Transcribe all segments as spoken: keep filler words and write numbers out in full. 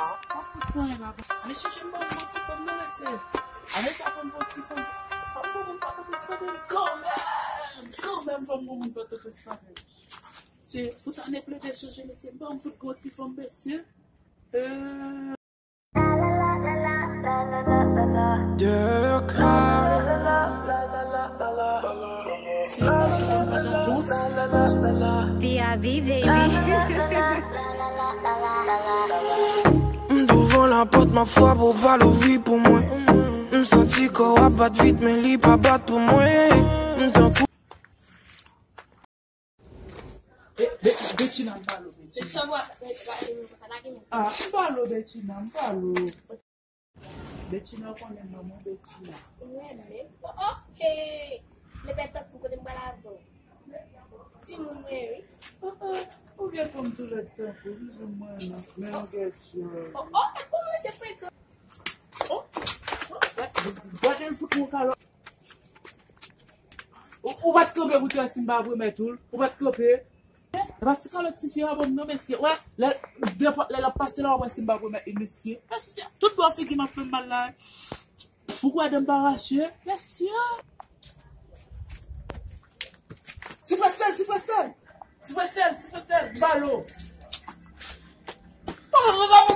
Pa fout fè anyen la. Ale chèche m ban m yon ti fanm nan, mesye. Ale sa fè m fè yon ti fanm. Fanm gon moun Pòtoprens kanmenm. Kanmenm, kanmenm fanm gon moun Pòtoprens kanmenm. Se fout ane plede chanje, mesye. Ban m fout gwo ti fanm, mesye. Euh. De cœur. P I B, baby. M douvan lapòt, m ap frape, ou pa louvri pou mwen. M santi kò w ap bat vit, men li pa bat pou mwen. M tankou Be-, Be-, Betchina, m pale w, Betchina. Sa w ap atake m, atake m. Ah, m pale w, Betchina, m pale w. Betchina, ou konnen manman Betchina. Mwen menm. Oh, oh, hey. Le pèt tankou kote m pral avè w. Timoun mwen, wi. Ah, ah. Ou gen fanm tou lèd tankou, m di mwen non. Men yon gèt jòl. Oh, oh, e kòman se frekan? Oh, oh, gade, gade l fout mwen kalòt. Ou, ou pa t kanpe pou te wè si m pa remèt ou l. Ou pa t kanpe. E pa ti kalòt tifi a ban m non, mesye. Wè, lè, nenpòt lè l ap pase la, w ap wè si m pa remèt li, mesye. Mesye, tout bò figi m ap fè m mal la. Ou kwè dan m pa rache? Mesye. Ti frè Sèl, ti frè Sèl. Ti frè Sèl, ti frè Sèl, m pale w.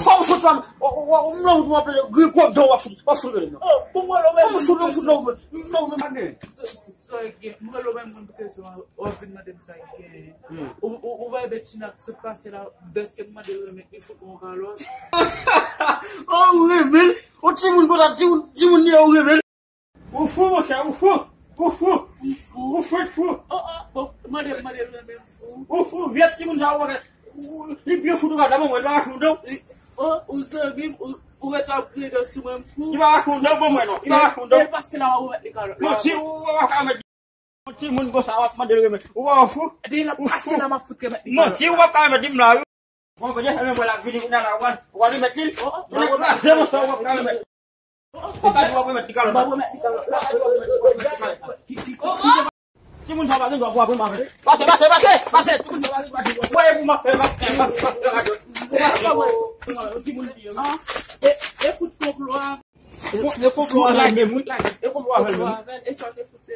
Sa m fout fè m. Ou, ou, ou, ou, non, ou ap gri gwo dan w ap fout, w ap fout rele non. Oh, bon, mwen, lò, mwen, mwen, fout, fout, non, non, non, non. Sa, sa, sa gen. Mwen, lò, mwen, mwen, w ap vin mande m sa gen. Hmm. Ou, ou, ou wè Betchina sot pase la, dèske m mande l remèt li fout mwen kalòt. Oh, ou renmen l? Ou timoun konsa, timoun, timoun li, ou renmen l? Ou fou, monchè, ou fou. Ou fou. Ou fou. Ou fou, ou fou. Oh, oh, bon, mande, mande l renmen m fou. Ou fou, vye timoun sa, ou pa ka, ou, li byen fou, ou pa ka, bon, mwen, li pa ka fou, non. Li, oh, ou zanmi m, ou, ou ret ap grede sou mwen, m fou. Li pa ka fou, non, bon, mwen, non. Li pa ka fou, non. Lè l pase la, ou mèt li kalòt. Manti, ou, ou pa ka mèt yon timoun konsa, w ap mande l renmen. Ou pa fou? Depi l ap pase la, m ap fout remèt li kalòt. Manti, ou pa ka mèt di m la, wi. Bon, kote fè men mwen la vini kounye a la, w al, w al remèt li l. Oh, oh, mwen kraze mwen sa, w ap ka remèt. Oh, oh, ou pa di w ap remèt li kalòt. M ap remèt li kalòt. Timoun sa pa gen dwa pou ap remèt. Pase, pase, pase, pase. Timoun sa pa gen dwa pou ap remèt. Pase, pase, pase. Timoun sa pa gen dwa. E, e fout konplo a. E konplo avè l menm, wi. E konplo avè l menm. E sa te fout.